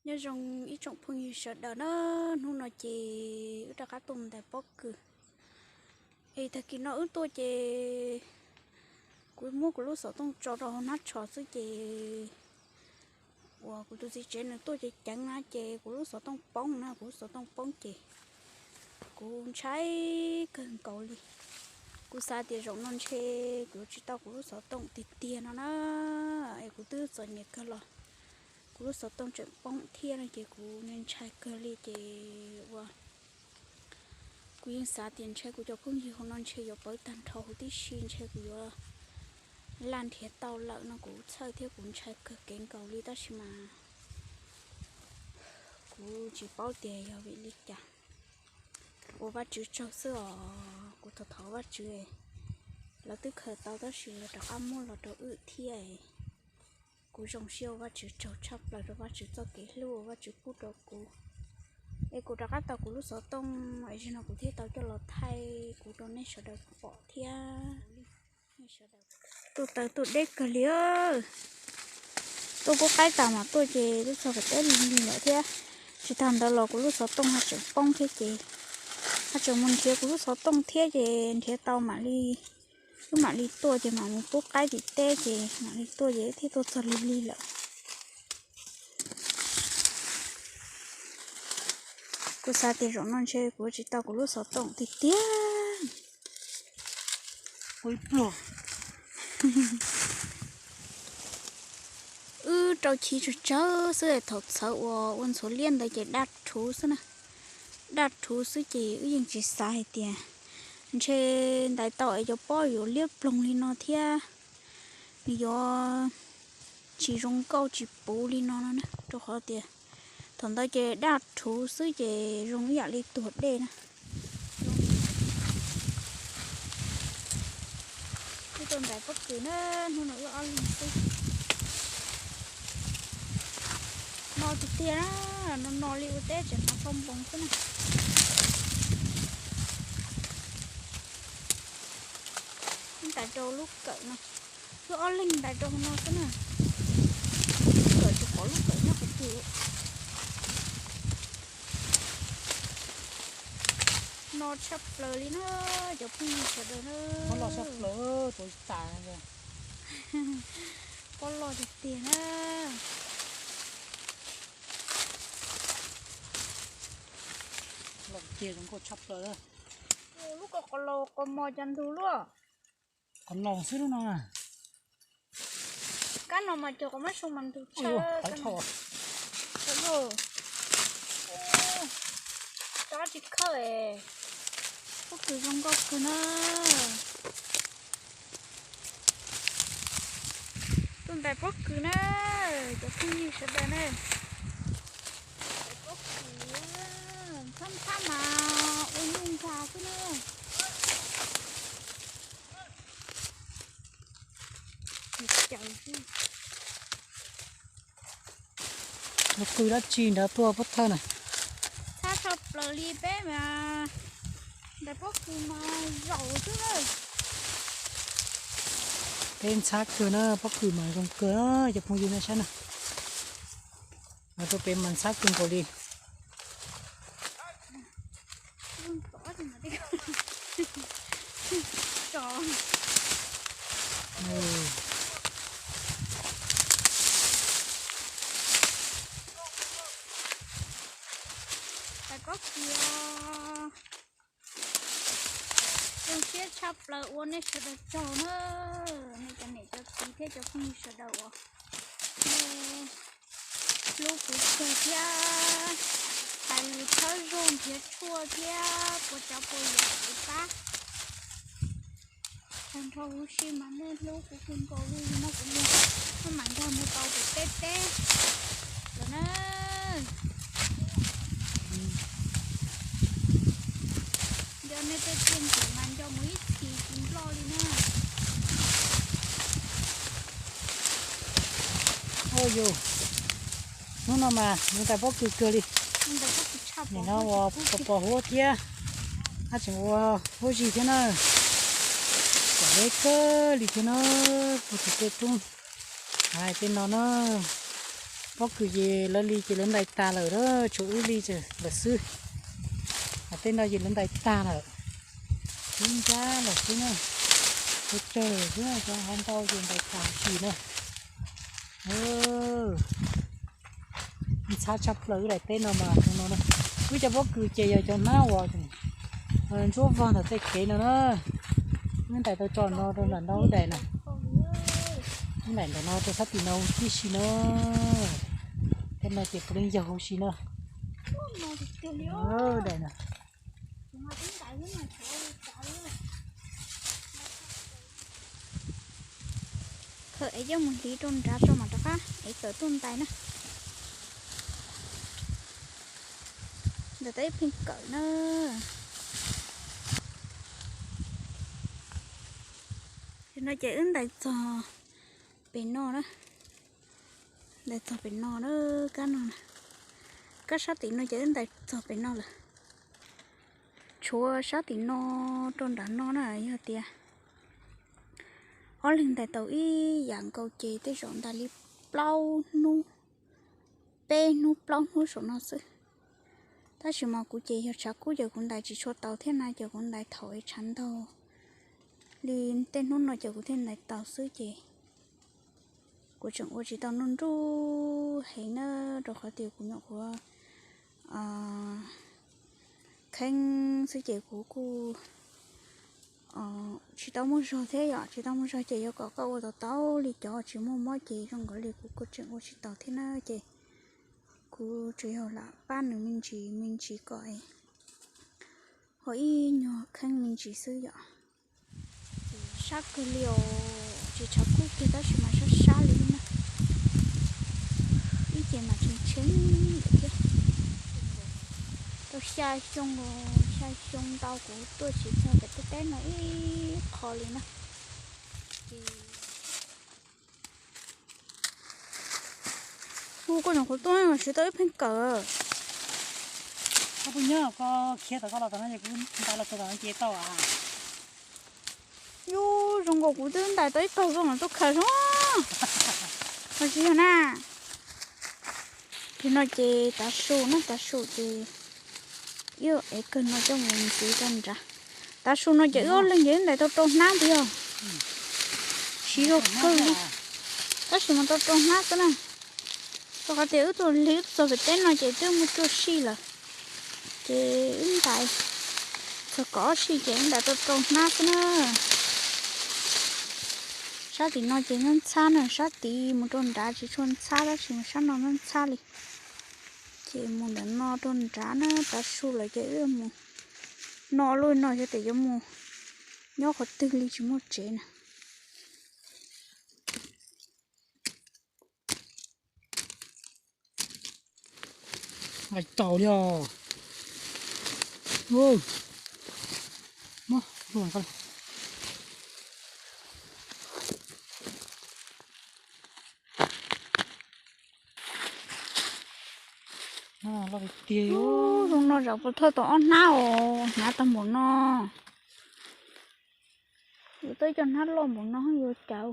Nyob zoo ib tsoom phooj ywg sawv daws na, hnub no ces wb rov qab tuaj mus ntais pob kws. Es tag kis no wb tuaj ces kuv muab kuv lub xov tooj tso rau hauv hnab tsho xwb ces uas kuv tus txiv tsev nws tuaj ceev ceev na ces kuv lub xov tooj poob na, kuv lub xov tooj poob ces kuv ntshai kawg nkaus li. Kuv xav tias zaum no ntshe kuv yuav tsis tau kuv lub xov tooj tiag tiag no na, es kuv twb txom nyem kawg los kuv lub xov tooj tseem poob thiab no ces kuv ntshai kawg li ces ua kuv yeej xav tias ntshe kuv cov phooj ywg hauv no ntshe yuav pawv tag nrho huv tib si, ntshe kuv yuav laj nrhiav tau lawm no kuv txhawj thiab kuv ntshai kawg kev nkaus li tab sis mas kuv tsis paub tias yog vim li cas. Ua Vajtswv tsaug xwb os, kuv thov thov Vajtswv, lawv twb khaws tau tab sis lawv rov qab muab los rau wb thiab. Kuv zoo siab ua Vajtswv tsaug tshaj plaws rau Vajtswv txoj kev hlub uas Vajtswv pub rau kuv. Es kuv rov qab tau kuv lub xov tooj es zaum no kuv thiaj tau coj los thaij kuv rau nej sawv daws pom thiab. Tuaj taw tuaj deb kawg li, tuaj pub qaib tas mam tuaj ces twb txog pem teb lig lig lawm thiab. Tsis tas ntawd los kuv lub xov tooj ho tseem poob thiab ces ho tseem mus nrhiav kuv lub xov tooj thiab ces nrhiav tau mam li, wb mam li tuaj ces mam mus pub qaib tim teb ces mam li tuaj ces thiaj tuaj txog lig lig lawm. Kuv xav tias zaum no ntshe kuv tsis tau kuv lub xov tooj tiag tiag. Wb rau chiv tsawg tsawg xwb, thaum txhawv uas ua ntxhuav liab ntawd ces daj rhuv xwb na, daj rhuv xwb ces wb yeej tsis xav hais tias ntshe ntais tau es cov pob yuav liab ploog li no thiab, nws yuav tsis zoo nkauj tsis puv li no no na, rau qhov tias thaum ntawd ces daj rhuv xwb ces zoo ib yam li tuag dej na. Wb tuaj ntais pob kws na, hnub no wb ob leeg xwb. No tiag tiag na, no no li ua teb tseem hnav phaj npoos xwb na. Ntais rau lub kawm no, wb ob leeg ntais rau hauv no xwb na. Lub kawm tsis pom lub kawm nyob qhov twg. No tshaj plaws li na, cov phooj ywg sawv daws na. Pob loj tshaj plaws, tuav tsis tas. Pob loj tiag tiag na. Loj tiag zoo nkauj tshaj plaws. Lub ko qos laus qos mos cas ntug luaj. Qos laus xwb lub no. Kab no mas cog qos mab soo mas ntug tshaj. Rov tsis khawb es. Pob kws zoo nkauj kawg na. Tuaj ntais pob kws na, cov phooj ywg sawv daws na. Ntais pob kws, ntxhab ntxhab mas ua nyuj nkaus xwb na. Pob kws dab tsi nrad tuaj pob thawj na. Ntxhab tshaj plaws li peb mas ntais pob kws mas zaum xwb na. Peb ntxhab kawg na, pob kws mas zoo kawg, cov phooj ywg nej saib na. Rau peb mas ntxhab kawg nkaus li. Ntais pob kws, zoo siab tshaj plaws ua nej sawv daws tsaug na, nej cov niam cov txiv thiab cov phooj ywg sawv daws uas nej hlub kuv kawg thiab hais lus txhawb zog nrhiav tshuaj thiab puas tsav puas yam kuv pab. Tag nrho huv si mas nej hlub kuv kawg nkaus li no kuv mus, maj mam nkag mus tau pem teb teb lawm na. Nco nej tej tiaj ntxim mas nco mus ib txhis tsis nploj li na. Ua yus, hnub no mas nws ntais pob kws kawg li. Nim no ua pos pos huab thiab, haj tseem ua huab zig thiab na. Kom deb kawg li thiab na, puag tim tej roob hais tej no na. Pob kws ces lawv li ces lawv ntais tag lawm, tshuav wb li lawm xwb. Hos tej no ces lawv ntais tag lawm, ib ncab lawm xwb na. Tsawg tsawg xwb, cov hauv ntau ces ntais tag huv si na. Ntxhab tshaj plaws wb daim teb no mas no, wb cov pob kws ces yog cov hnab uas ntsuab vog ntawm tej kev no na. Wb ntais tau tso no rau nram no wb daim na. Wb daim ntawm no rau sab tim no tib si na. Tej no ces puav leej yog huv si na. Daim na. Khaws es coj mus hliv rau nrad tso mam rov qab es kawm tuaj ntais na. Ntawm tau ib pheej kawm na. Tam no ces wb ntais txog pem no na. Ntais txog pem no na, kab no na. Kab sab tim no ces wb ntais txog pem no lawm. Tshuav sab tim no rau nram no na, yog tias ob leeg ntais tau ib yam nkaus ces tej zaum ntais li plaub hnub, peb hnub plaub hnub saum no xwb. Tab sis mas kuv ces yog tshav kub ces kuv ntais tsis tshua tau thiab na, ces kuv ntais thaum es tshav ntaug li tej hnub no ces kuv thiaj ntais tau xwb ces kuv tseem ua tsis tau nruj nruj heev na, rau qhov tias kuv nyuam qhuav kheeb xwb ces kuv kuj tsis tau muaj zog thiab yom, tsis tau muaj zog ces yuav kom koj ua tau tau li cov tsis muaj mob ces zoo nkaus li kuv kuj tseem ua tsis tau thiab na ces kuv tsuas yog lam pab nws me ntsis me ntsis kom ua ib nyuag kheeb me ntsis xwb yom. Sab kawg li os, tsis tshav kub kiag tab sis mas sab sab li na. Ib ce mas tshee tshee lawm thiab. Tau xya xyoo, xya xyoo ntau kuv tuaj tsis txog pem tej teb no ib qho li na. Hu koj nyuam qhuav tuaj siv tau ib pheej kawm. Koj puas nyob koj khiav tom koj los tom no es kuv ntais los txog tom no ces tau a. Yus zoo nkaus kuv twb ntais tau ib kaug zoo los tuaj khaws zoo. Mas tsis yog na. Ces no ces tav su na, tav su ces ib es kawg no coj mus ntxiv rau nrad. Tav su no ces wb ob leeg ces wb ntais tau rau hnab puas yog? Siv zog kawg li, tab sis mas tau rau hnab xwb na. Rau qhov tias wb tuaj lig wb txog pem teb no ces twb muaj cuaj sij lawm, ces wb ntais txog kaum ob sij ces wb ntais tau rau hnab xwb na. Sab tim no ces ntxhab ntxhab na, sab tid mus rau nrad tsis tshua ntxhab tab sis mas sab no ntxhab ntxhab li. Ces mus ntawm no rau nrad na, tav su lawm ces wb mus no lub no xyov tias yuav mus nyob qhov twg li tsis muaj tsev na. Nqaij tau li os. Muab luaj koj. Loj tiag. Zoo no zam puas thawj tau ob hnab os, hnab tag npaum no. Yuav tau ib co hnab loj npaum no yuav cas.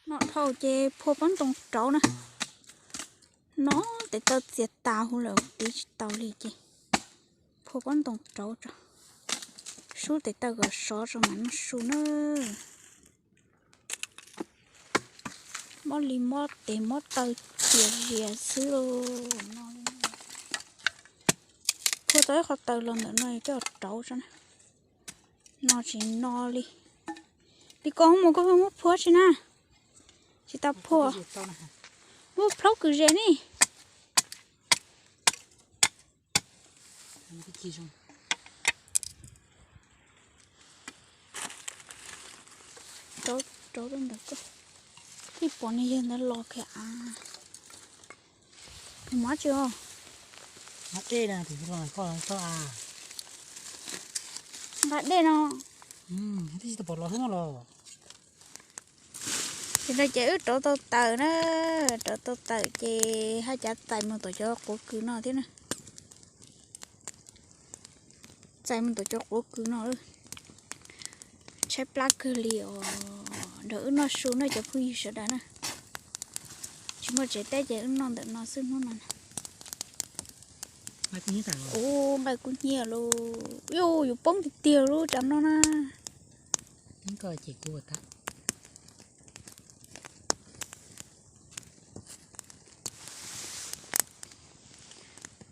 No dhau ces phua pob ntoo rauv na. No tes taw txias tas huv lawm tiv tsis tau li ces phua pob ntoo rauv tso. Sub tes taw kom sov tso mam noj su na. Mob li mob tes mob taw txias zias xwb lauj. Phua tau ib qho taws los ntawm no coj rauv tso na. No tsis no li. Li ko mus koj muab phua tsi na. Tsis tau phua. Muab plhaub kwv zes ni. Rauv, rauv rau ntawd koj. Tij pom nws yawg ntawd los kiag a. Mus tsi os. Nqa dej na, tus los koj tau a. Nqa dej no. Tij tsis tau pom los xwb no los. Ces no ces wb rauv tau taws na, rauv tau taws ces haj cav txais mus tom cov quav kws no thiab na. Txais mus tom cov quav kws no. Tshaib plab kawg li os, nrog wb noj su na cov phooj ywg sawv daws na. Muaj tsev teb ces wb noj ntawm no xwb hnub no. Ub, nqaij kub hnyiab lauj. Yus, yus poob tiag tiag lub tsam no na.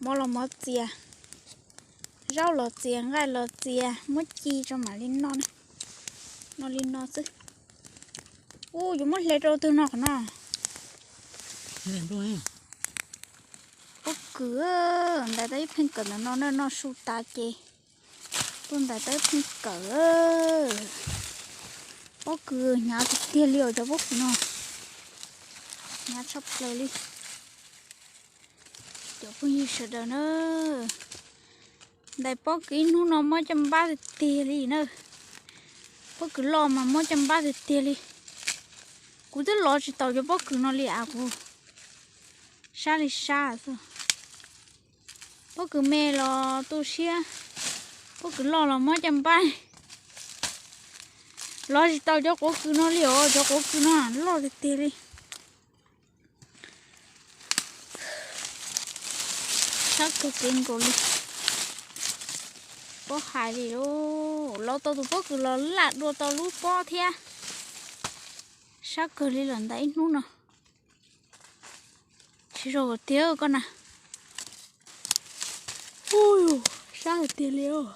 Mov los mov txias, zaub los txias, nqaij los txias, muab ci tso mam li noj. Noj li no xwb. Ub, yuav muab hle rau twg no qhov no. Pob kws, ntais tau ib pheej kawm ntawm no, noj su tas ces tuaj ntais tau ib pheej kawm. Pob kws hnyav tiag tiag li os cov pob kws no. Hnyav tshaj plaws li. Cov phooj ywg sawv daws na, ntais pob kws ib hnub no mob caj npab tiag tiag li na. Pob kws loj mas mob caj npab tiag tiag li. Kuv twb lov tsis taus cov pob kws no li as, kuv sab li sab xwb. Pob kws me los tu siab, pob kws loj los mob caj npab. Lov tsis tau cov quav kws no li os, cov quav kws no loj tiag tiag li. Sab kawg kev nkaus li. Pob hais li, lov tau tus pob kws los lam dua tau lub pob thiab. Sab kawg li lawm ntawm ib hnub no. Tsis zoo tiag koj na. Ub, sab tiag li os.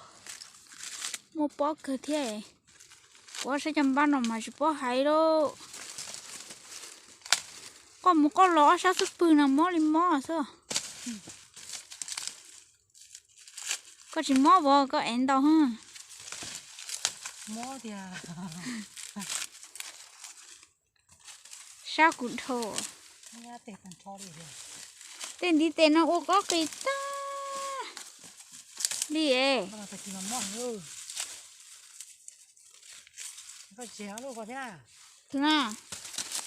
Muaj pob kawg thiab. Kuv ob sab caj npab no mas tsis paub hais lauj. Koj mus koj los ob sab xub pwg no mob li mob xwb. Koj tsis mob vov koj ev ntau. Sab kuv dhau. Tej ntiv tes no ua qab qis tag li es.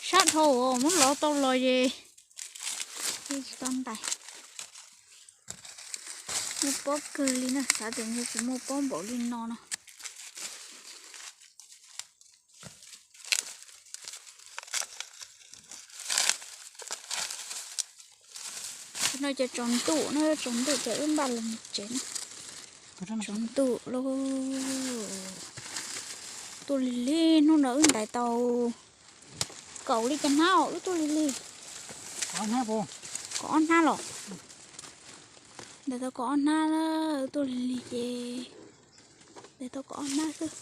Sab dhau, muab lov tau los es tsis tau ntais. Muaj pob kawg li na, xav tias ntshe tsis muaj pob npaum li no no. No ces tsaus ntuj na, tsaus ntuj ces wb npaj los mus tsev na. Tsaus ntuj lauj. Tuaj lig lig, hnub no wb ntais tau kaum li cov hnab os, wb tuaj lig lig. Kaum ob hnab los? Ntais tau kaum ob hnab, wb tuaj lig lig ces ntais tau kaum ob hnab xwb.